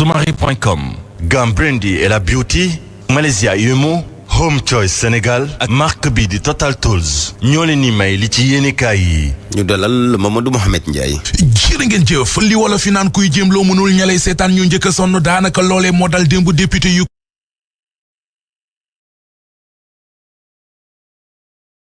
Soumari.com, Gambrendi et la Beauty, Malaysia Yumo, Home Choice Sénégal ak marque bi di Total Tools ñoo leen ni may li ci yéenekaay yi. ñu dalal Mamadou Mohamed Ndiaye. jërë ngeen jëf li wala fi naan kuy jéem loo mënul ñalay seetaan ñu njëkk a sonn daanaka loolee moo dal démb député yu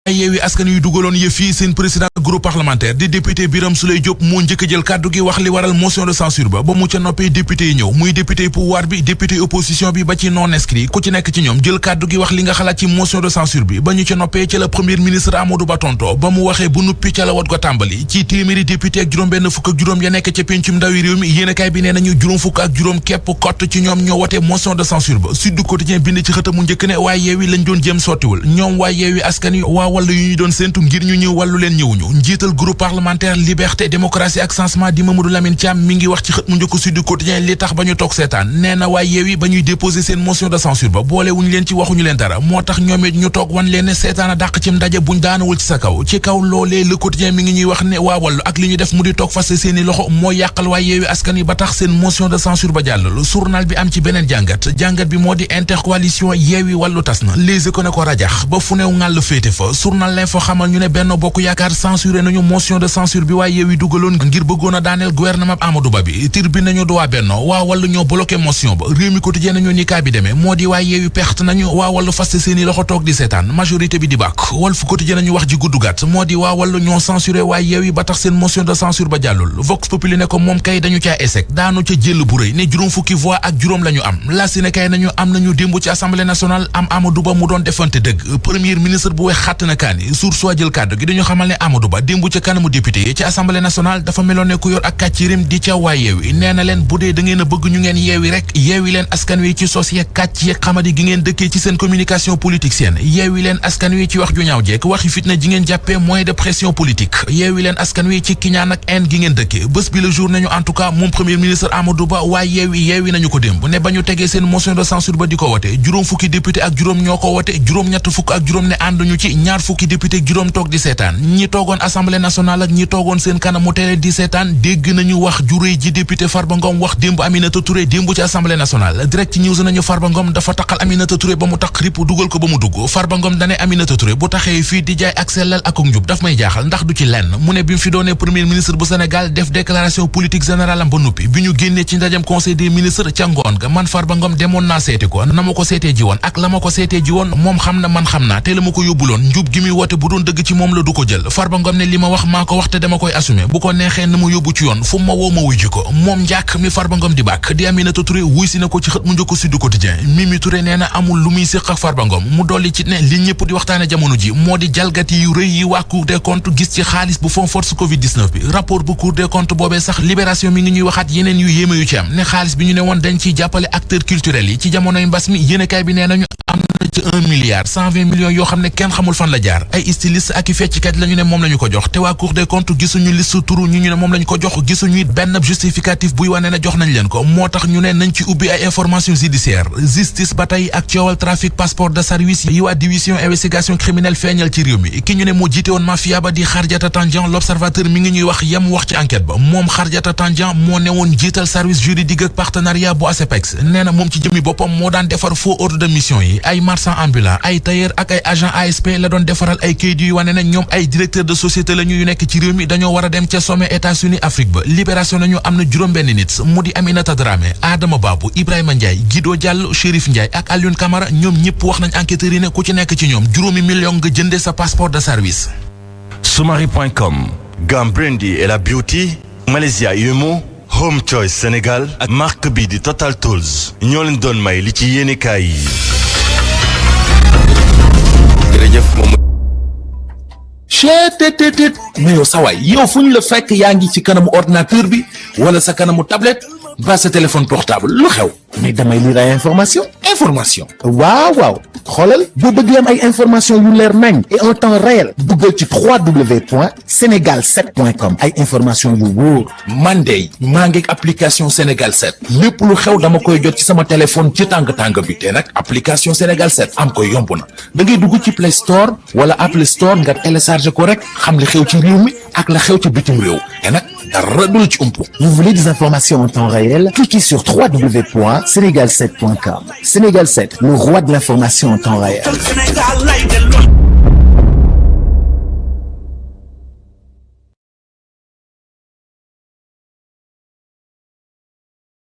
Yewwi Askan Wi dugaloon yëf yi seen président groupe parlementaire di député Birame Souleye Diop moo njëkk a jël kàddu gi wax li waral motion de censure ba mu ca noppee député yi ñëw muy député pouvoir bi député opposition bi ba ci non inscrit ku ci nekk ci ñoom jël kàddu gi wax li nga xalaat ci motion de censure bi ba ñu ca noppee ca la premier ministre Amadou Ba tonto ba mu waxee bu nuppi ca la wat go tàmbali ci téeméeri député ak juróom benn fukk ak juróom ya nekk ca péncum ndawi réew mi yéenekaay bi nee nañu juróom fukk ak juróom képp kott ci ñoom ñoo wote motion de censure ba Sud Quotidien bind ci xëtamu njëkk ne waa Yewwi lañ doon jéem sottiwul ñoom waa Yewwi Askan Wi waa Wallu yu ñu doon séentu ngir ñu ñëw wàllu leen ñëwuñu njiital groupe parlementaire liberté démocratie ak changement di Mamadou Lamine Thiam mi ngi wax ci xët mu njëkk Sud Quotidien li tax ba ñu toog seetaan nee na waa Yewwi ba ñuy déposer seen motion de censure ba boolewuñu leen ci waxuñu leen dara moo tax ñoom it ñu toog wan leen ne seetaan a dàq ci ndaje buñ daanawul ci sa kaw ci kaw loolee Le Quotidien mi ngi ñuy wax ne waa Wallu ak li ñu def mu di toog fas seeni loxo moo yàqal waa Yewwi Askan Wi ba tax seen motion de censure ba jàll journal bi am ci beneen jàngat bi moo di intercoalition Yewwi Wallu tas na Les Échos ne ko rajax ba fu new ngàll féete fa journal L'Info xamal ñu ne Benno Bokk Yaakaar censuré nañu motion de censure bi waaye Yewwi dugaloon ngir bëggoon a daaneel gouvernement Amadou Ba bi Tribune nañu du waa Benno waa Wallu ñoo bloqué motion ba Rewmi Quotidien nañu ni kaa bi demee moo di waa Yewwi perte nañu waa Wallu faste seeni loxo toog di seetaan majorité bi di bàkk Walf Quotidien nañu wax ji gudd gàtt moo di waa Wallu ñoo censuré waa Yewwi ba tax seen motion de censure ba jàllul Vox Populi ne ko moom kay dañu caa échec daanu ca jël bu rëy ne juróom fukki voix ak juróom la ñu am la si ne kay nañu am nañu démb ci assemblée nationale am Amadou Ba mu doon defante dëgg premier ministre bu wex xàtt na kaani source jël kàddu gi dañu xamal ne Amadou Ba démb ca kanamu député yi ci assemblée nationale dafa meloon ne ku yor ak kàccirim di ca waa Yewwi nee na leen bu dee da ngeen a bëgg ñu ngeen yeewi rek yeewi leen askan wi ci sos yeeg kàcc yeeg xamadi gi ngeen dëkkee ci seen communication politicienne yeewi leen askan wi ci wax ju ñaaw jeek waxi fitna ji ngeen jàppee moyen de pression politique yeewi leen askan wi ci kiñaan ak haine gi ngeen dëkkee bés bi le jour nañu en tout cas moom premier ministre Amadou Ba waa yeewi nañu ko démb ne ba ñu tegee seen motion de censure ba di ko wote juróom fukki député ak juróom ñoo ko wote juróom ñett fukk ak juróom ne ànduñu ci ñaar fukki député ak juróom toog di seetaan ñi toogoon assemblée nationale ak ñi toogoon seen kanamu télé di seetaan dégg nañu wax juróy ji député Farba Ngom wax démb Aminata Touré démb ci assemblée nationale Direct News nañu Farba Ngom dafa taqal Aminata Touré ba mu taq rip dugal ko ba mu dugg Farba Ngom dane Aminata Touré bu taxee fii di jaay ak sellal ak njub daf may jaaxal ndax du ci lenn mu ne bi mu fi doonee premier ministre bu Sénégal def déclaration politique générale am ba nuppi bi ñu génnee ci ndajam conseil des ministres ca ngoon ga man Farba Ngom demoon naa seeti ko na ma ko seetee ji woon ak la ma ko seetee ji woon moom xam na man xam naa te la ma ko yóbbuloon njub gi muy woote bu doon dëgg ci moom la du ko jël Farba Ngom ne li ma wax maa ko wax te dama koy assumer bu ko neexee na mu yóbbu ci yoon fu ma woo ma wuy ji ko moom njàkk mi Farba Ngom di bàkk di Aminata Touré wuy si na ko ci xët mu njëkk Sud Quotidien Mimi Touré nee na amul lu muy séq ak Farba Ngom mu dolli ci ne li ñëpp di waxtaane jamono ji moo di jalgati yu rëy yi waa Cour des comptes gis ci xaalis bu fond force Covid-19 bi rapport bu Cour des comptes boobee sax Libération mi ngi ñuy waxaat yeneen yu yéeme yu ci am ne xaalis bi ñu ne woon dañ ciy jàppale acteurs culturels yi ci jamonoy mbas mi yéenekaay bi nee nañu am na ci 1 milliard 120 millions yoo xam ne kenn xamul fan la jaar ay styliste ak i fecckat la ñu ne moom la ñu ko jox te waa Cour des comptes gisuñu liste turu ñu ne moom la ñu ko jox gisuñu it benn justificatif buy wane ne jox nañ leen ko moo tax ñu ne nañ ci ubbi ay information judiciaire justice ba tey ak coowal trafic passeport de service yi waa division investigation criminelle feeñal ci réew mi ki ñu ne moo jiite woon mafia ba di Khardiata Tandian l'observateur mi ngi ñuy wax yam wax ci enquête ba moom Khardiata Tandian moo ne woon jiital service juridique ak partenariat bu ASEPEX nee na moom ci jëmi boppam moo daan defar faux ordre de mission yi ay marchand ambulant ay tailleur ak ay agent ASP la doon defaral ay kayit yu wane ne ñoom ay directeur de société la ñu yu nekk ci réew mi dañoo war a dem ca sommet États-Unis Afrique ba libération nañu am na juróom-benn nit mu di Aminata Dramé Adama Babou Ibrahima Ndiaye Guido Diallo Chérif Ndiaye ak Alioune Camara ñoom ñëpp wax nañ enquêteurs yi ne ku ci nekk ci ñoom juróomi million nga jënde sa passeport de service. Soumari.com, Gambrendi et la Beauty, Malaysia Yumo, Home Choice Sénégal ak marque bi di Total Tools ñoo leen doon may li ci yéenekaay yi. jërëjëf moom. cheetetetet mais yow sawaay yow fu ñu la fekk yaa ngi ci kanamu ordinateur bi wala sa kanamu tablette ba sa téléphone portable lu xew mais damay lire ay information waaw xoolal boo bëgg am ay information yu leer nañ et en temps réel duggal ci www.senegal7.com ay information yu wóor man de maa ngi application Sénégal 7 lépp lu xew dama koy jot ci sama téléphone ci tàng bi te nag application Sénégal 7 am ko yomb na da ngay dugg ci Play Store wala Apple Store nga télécharge ko rek xam li xew ci réew mi ak la xew ci bitim réew te nag dara du la ci umpu. Vous voulez des informations en temps réel? Cliquez sur www.senegal7.com. Sénégal 7, le roi de l'information en temps réel.